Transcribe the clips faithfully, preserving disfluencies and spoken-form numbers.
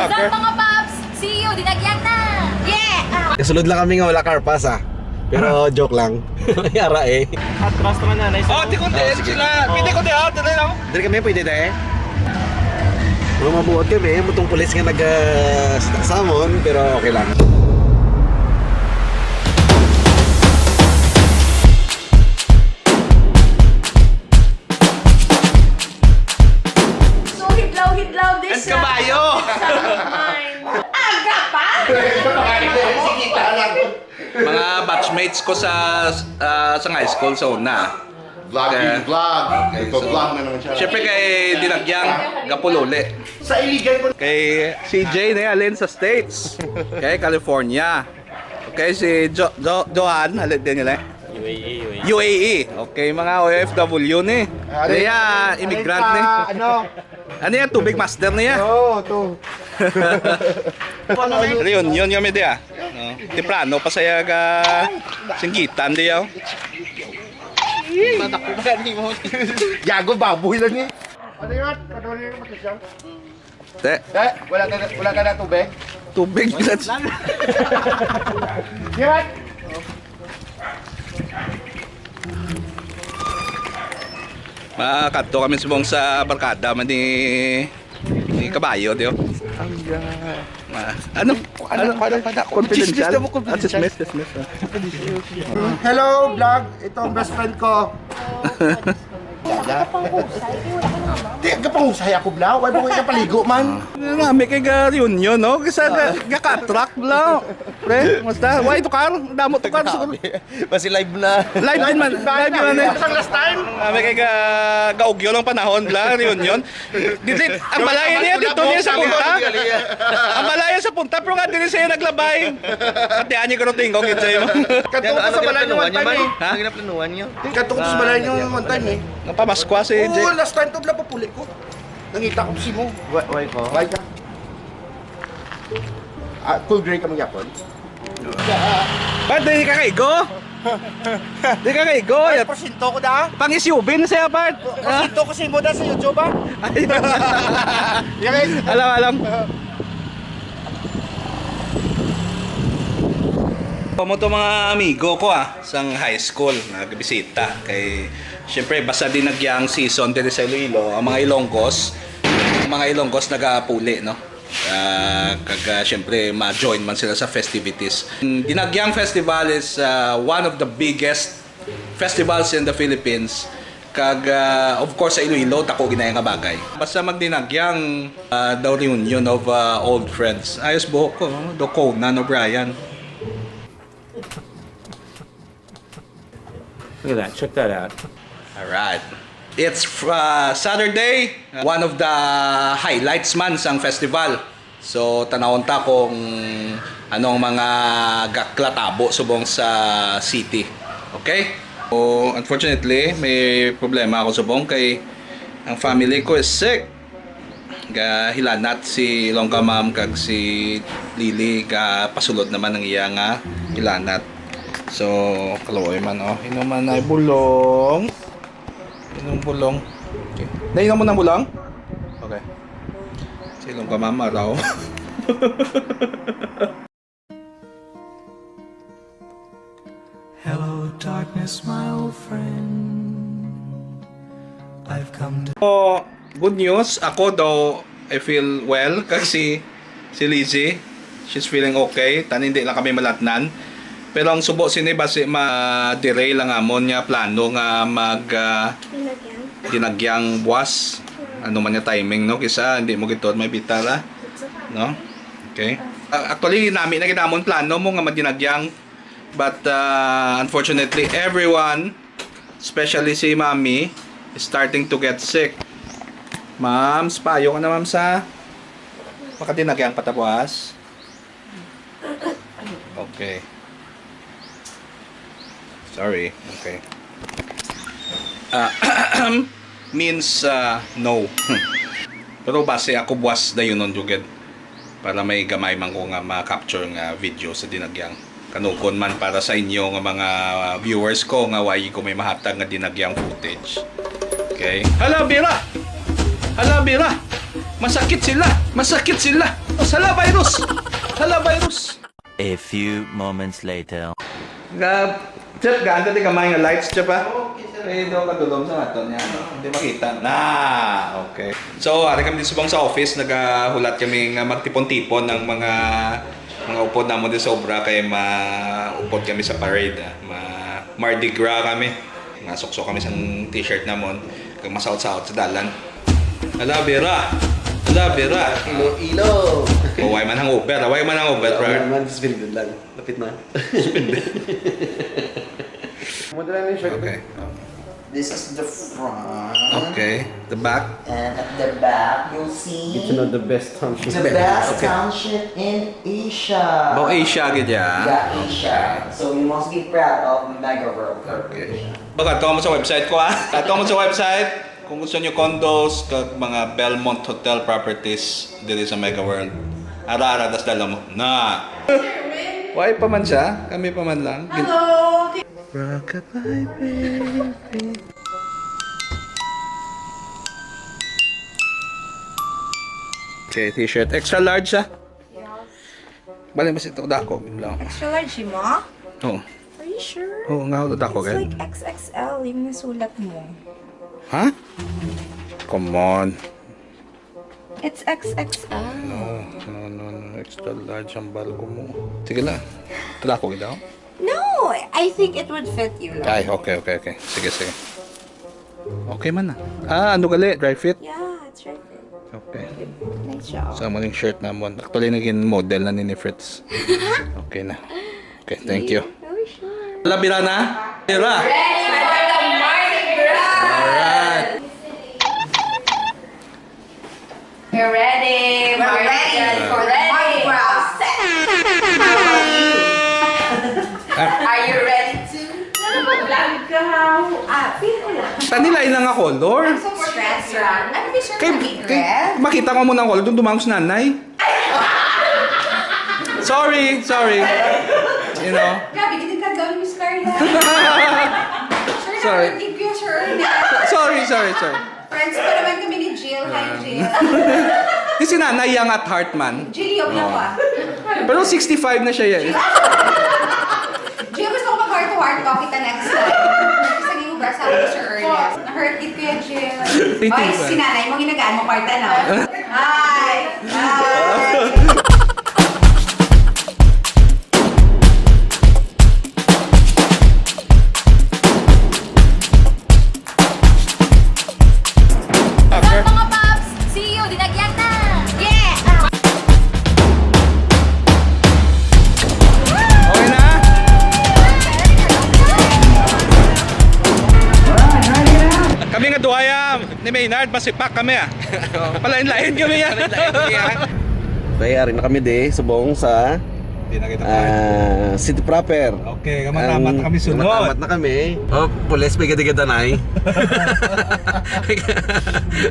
Sup, mga paps! See you! Dinagyang na! Yeah! Ah. Kasulod lang kami nga wala car pass, ah. Pero joke lang. Yara eh. Atras naman na, nice. Oh, di ko din sila. Pwede ko din, ah, tuloy lang. Diri kami pwede, te? Mga mabuot kami, mutong pulis nga nag, ah, samon, pero okay lang. So, hidlaw-hidlaw this, And kabayo. Sa mine. Aga pa? Sige, talang. Mga batchmates ko sa, ah, sa high school sa una. Vlogging, Kaya- vlog. Okay, Ito so, vlog na naman siya. Siyempre kay Dinagyang, Gapululi. Sa iligan ko. Kay C J na alin sa States. Kay California. Okay, si Jo-, Jo-, Johan, alin din nila? U A E, U A E. U A E. Okay, mga O F W ni. Ari, Kaya ari immigrant pa, ni. Ano? Ano yan? Tubig master niya? Oo, to. Reunion kami diya. No? Temprano pa saya ka singgitan diya. Tatak ko ba ni mo? Yago, baboy lang eh. Ano yun? Ano yun? Te. Te, wala ka na, wala ka na tubig? Tubig lang. Yan! Makadto kami subong sa barkada man ni, ni Kabayo, di ba? Ang, ah, Ma-, ano? Ano, ano, ano, ano, confidential? Chismis daw mo, confidential. Ah, chismis, chismis, ah. Hello, vlog. Ito ang best friend ko. Di, gapangusay ako, bla. Why ba ko ikapaligo man? Ano nga, may kay ga reunion, no? Kasi ga, ga-attract, bla. Pre, musta? Why to car? Damo to car. Basi live na. Live din man. Live man eh. Sang last time? Ah, may kay ga, gaugyo lang panahon, bla, reunion. Dito, ang balay niya, dito niya sa punta. Ang balay sa punta, pero nga, dili siya naglabay. Ate, ani ko tingog, it's sa'yo. Kadto ko sa balay niyo one time eh. Ha? Ang ginaplanuhan niyo? Kadto ko sa balay niyo one time eh. Napamaskwa si Jay. Oo, last time to, bla, papuli ko. Nangita ko si mo. Why, why ko? Why ka? Ah, cool gray ka magyapon? Ba't di ka kaigo? Di ka kaigo? Ay, porsyento ko da. Pang S U V na siya, part. Porsyento ko si mo da sa YouTube, ah. Ay. Alam, alam. Pamo to mga amigo ko, ah, sang high school, nagbisita. Kay, syempre, basta dinagyang season diri sa Iloilo, ang mga Ilonggos, ang mga Ilonggos nagapuli, no? Ah, kag, ah, syempre, ma-join man sila sa festivities. Dinagyang Festival is, ah, one of the biggest festivals in the Philippines. Kag, ah, of course, sa Iloilo, tako ginaya nga bagay. Basta magdinagyang, ah, the reunion of, ah, old friends. Ayos buhok ko, no? Do Conan O'Brien. Look at that. Check that out. Alright. It's fr-, uh, Saturday, one of the highlights man sang festival. So, tanawon ta kung ano ang mga gaklatabo subong sa city. Okay? So, unfortunately, may problema ako subong kay ang family ko is sick. Gahilanat si Ilongga Ma'am kag si Lily, gapasulod naman ang iya nga hilanat. So, kaluoy man, oh. Inuman ay bulong. Inong bulong. Okay. Nainom mo ng bulong? Okay. Si Ilongga Ma'am, araw. Hello, darkness, my old friend. I've come to Oh, good news. Ako daw, I feel well. Kasi si Lizzie, she's feeling okay. Tan hindi lang kami malatnan. Pero ang subo sini, basi ma-derail ang amon nga plano nga mag, ah, Dinagyan. Dinagyang buwas. Ano man nga timing, no? Kisa hindi mo gituod may bitala. It's okay. No? Okay. Ah, actually, nami na gid amon plano mo nga madinagyang. But, uh, unfortunately, everyone, especially si Mami, is starting to get sick. Ma'am, payo ka na, Ma'am, sa makadinagyang patapuas. Okay. Sorry. Okay. Ah, means, ah, no. Pero basi ako buwas dayon nun, jugid. Para may gamay man ko nga ma-capture nga video sa dinagyang. Kanugon man para sa inyo nga mga viewers ko nga wa ko may mahatag nga dinagyang footage. Okay? Hala, Bira! Hala, Bira! Masakit sila! Masakit sila! Hala, virus! Hala, virus! A few moments later. Ga, Chef, gaan ka di kamay nga lights, Chef, ah? Okay, sir. Eh, daw kadulom sa aton niya, no? Hindi makita. Na, okay. So, ari kami subong sa office, nagahulat kami nga magtipon-tipon ang mga, mga upod namon di sobra kay maupod kami sa parade, ah. Ma, Mardi Gras kami. Nga sukso kami sang t-shirt namon, kag masaot-saot sa dalan. Ala, bira! Ala, bira! Iloilo! O, way man ang Uber, way man ang Uber, Wala bro. Naman, suspended lang. Lapit na. Suspended. Madala na yung shirt. Okay. This is the front. Okay. The back. And at the back, you'll see Get to know the best township. The best Okay. township in Asia. About Asia, gid ya? Yeah, Asia. So you must be proud of Mega World Corporation. Baga, tuwa mo sa website ko, ha? Tuwa mo sa website. Kung gusto nyo condos, kag mga Belmont Hotel properties diri sa Mega World, ara-ara, das dala mo. Na! Why pa man siya? Kami pa man lang. Gin- Hello! Rockabye, baby. Okay, t-shirt. Extra large, ah. Bali, mas ito, dako, yun lang. Extra large mo? Oo. Are you sure? Oo, nga, dako, It's kay like X X L yung nasulat mo. Ha? Come on. It's X X L. No, no, no, no. Extra large ang bulk mo. Sige lang. Tala ko gid ako. No, I think it would fit you lang. Ay, okay, okay, okay. Sige, sige. Okay man na. Ah, ano gali? Dry fit? Yeah, it's right there. Okay. Nice job. Sa morning shirt namon. Actually, naging model na ni, ni Fritz. Okay na. Okay, thank you. Oh, sure. Labira na? Bira! Ready for the Mardi Gras! Alright. We're ready. We're Mardi ready Gras. For the Mardi Gras. Set. How about you? Ah. Are you ready too? Ano ba vlog ka? Ah, feel ko lang. Tani lain lang nga color. I'm so stressed, Ran. Ano ba siya Kay, naging kay, red? Makita ko mo ng color, doon dumangos nanay. Sorry, sorry. You know? Grabe, ginitan daw ni Miss Carla. Sure, Sorry. Hindi ko sure. Sorry, sorry, sorry. Friends pa naman kami ni Jill. Hi, Um, Jill. Kasi nanay young at heart man. Jill, yung Oh. pa. Pero sixty-five na siya yan. Jill, gusto ko mag-heart-to-heart coffee ta next time. Kasi naging ubra sa akin, Sir Ernest. Na-hurt gid ko yan, Jill. Thank you, Oy, sir. Si nanay mo, ginagaan mo kwarta, no? Hi! Hi! What's up, mga paps? See you, dinagyang na! Yeah! Okay na? Kami nga duha ya, ni Maynard, masipak kami, ah. Palain-lain kami, ah. Palain-lain kami, ah. Okay, ari na kami di, subong sa, Di na kita ah, city proper. Okay, gamatamat Ang na kami sunod. gamatamat na kami. Oh, pulis, may gadi-gadanay.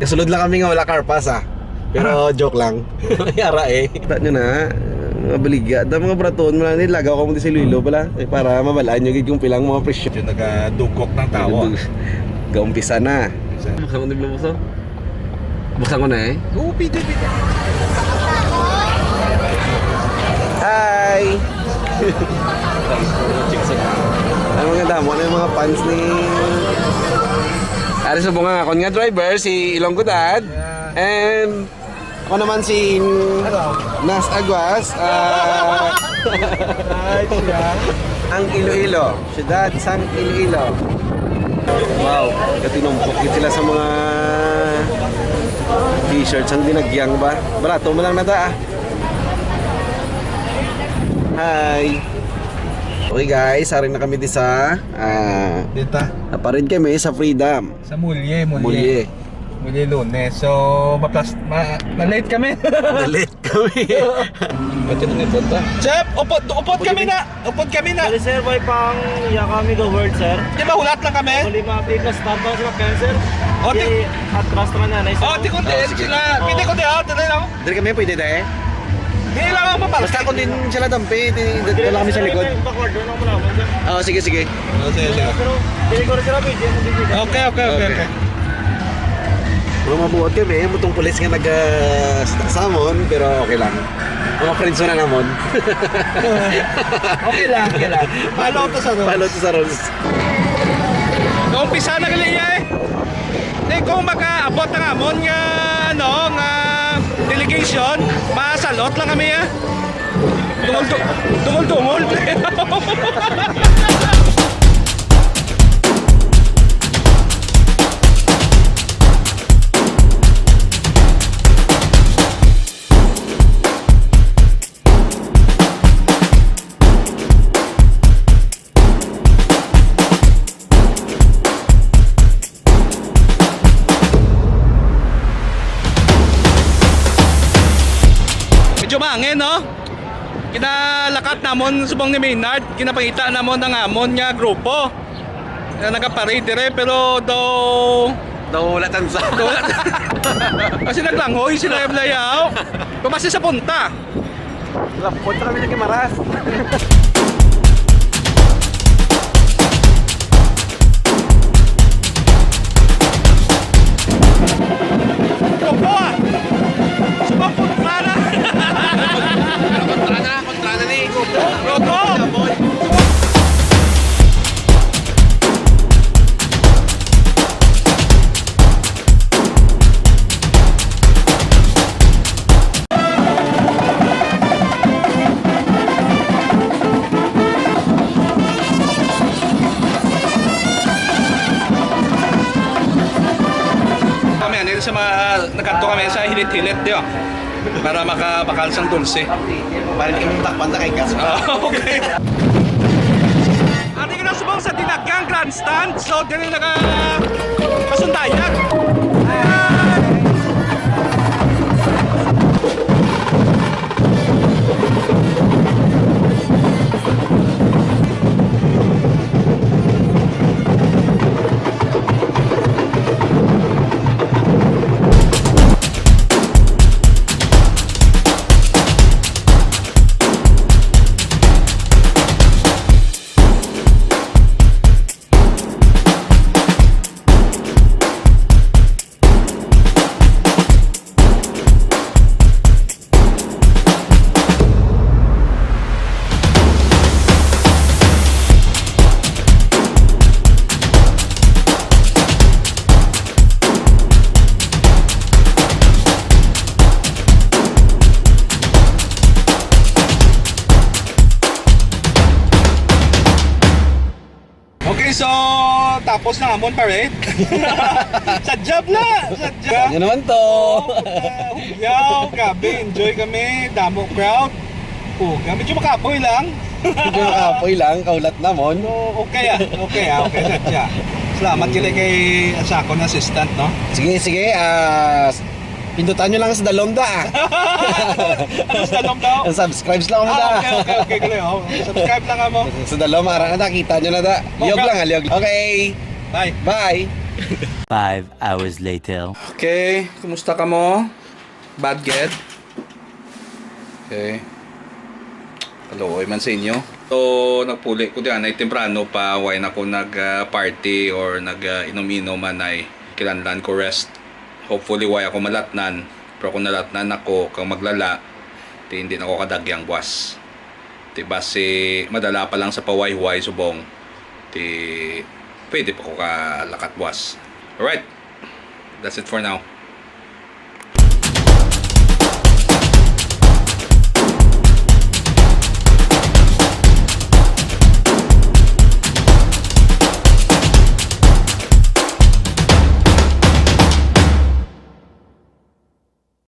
Kasulod lang kami nga wala carpas, ah. Pero joke lang. Yara eh. Kita nyo na, mga baligya. Da mga baraton mo lang ni, lagaw ka mo di sa Iloilo bala. Eh, para mabalaan nyo gid kung pilang mga presyo. Yung nagadugok ng tao. Nagdug-, gaumpisa na. Buksan ko ni Blue Buksan. Buksan ko na eh. Oo, pwede, pwede. Hi! Ang mga damo na yung mga fans ni Ari sa bunga nga. Akon nga driver, si Ilong Godad. Yeah. And ako naman si Ano? Nas Aguas. Ah, Ay, siya. Ang Iloilo. Siyudad sang Iloilo. Wow, katinumpok gid sila sa mga t-shirts ang dinagyang ba? Barato mo lang na ta, ah. Hi. Okay guys, ari na kami di sa, ah, Dita. Naparid kami sa Freedom. Sa Mulye, Mulye. Mulye. Mulye Lunes. So, maplas-, ma-, na-late kami. Na-late kami. Pati na may punta. Chef, upod, upod kami na. Upod kami na. Sorry, sir, may pang iya kami go world, sir. Di ba hulat lang kami? Muli mga pikas, tapos na cancer. O, ti- Di, atras naman na, nice. O, ti kung Oh, din sige. sila. Pwede ko di, ah, tuloy lang. Diri kami, pwede na eh. Di lang ang papal. Basta kung din sila dampi, di, di, dala kami sa likod. Backward, doon ako muna, sir. Oo, sige, sige. Oo, sige, sige. Pero, dili ko rin sila, pwede, pwede. Okay, okay, okay, Okay. okay. Mga mabuot kami, amo tong pulis nga nag, ah, sa amon, pero okay lang. Mga friends na namon. Okay lang, okay lang. Follow to sa rules. Follow to sa rules. Naumpisa na gali iya eh. Di, kung makaabot ang amon nga, ano, nga delegation, masalot lang kami ah. Dungol-du-, dungol-dungol. Medyo maangin, no? Kinalakat namon subong ni Maynard, kinapangita namon ang amon nga grupo na nagaparade dire, pero daw Daw wala tansa. Daw wala. Kasi naglanghoy sila, Eblayaw. Pamasi sa punta. Lapot sa kami nagkimaras. Opo, ah. Sumapot para. Kontra na, kontra na ni. Opo. Kami, ano, sa mga, nagkadto kami sa hilit-hilit, di ba? Para makabakal sang dulce. Para di kami matakpan sa kay gas. Ah, okay. Ati ko na subong sa Dinagang Grandstand. So, diri na ka Kasundayan. Okay, so tapos na amon parade. Sa job na, sa job. Ano naman to? Oo, pagka hugyaw, grabe, enjoy kami, damo crowd. Oh, grabe, medyo makapoy lang. Medyo makapoy lang, kahulat namon. So, okay ah, okay ah, okay, sadya. Salamat kini kay, sa akon assistant, no? Sige, sige, ah, pindutan nyo lang sa dalom da, ah. Ano sa dalom daw? Ang subscribes lang mo Ah, da. Okay, okay, okay, gali, oh. Subscribe lang mo. Sa dalom, ara na da, kita nyo na da. Liyog Okay. lang, ah, liyog. Okay. Bye. Bye. Five hours later. Okay, kumusta ka mo? Bad gid? Okay. Kaluoy man sa inyo. So, nagpuli ko di anay temprano pa, way na ko nag, ah, party or nag, ah, inom-inom anay. Kinahanglan ko rest. Hopefully, way ako malatnan. Pero kung nalatnan ako, kag maglala, di hindi na ako kadagyang buwas. Di basi, madala pa lang sa pawayhuway subong. Di pwede pa ko kalakat buwas. Alright. That's it for now.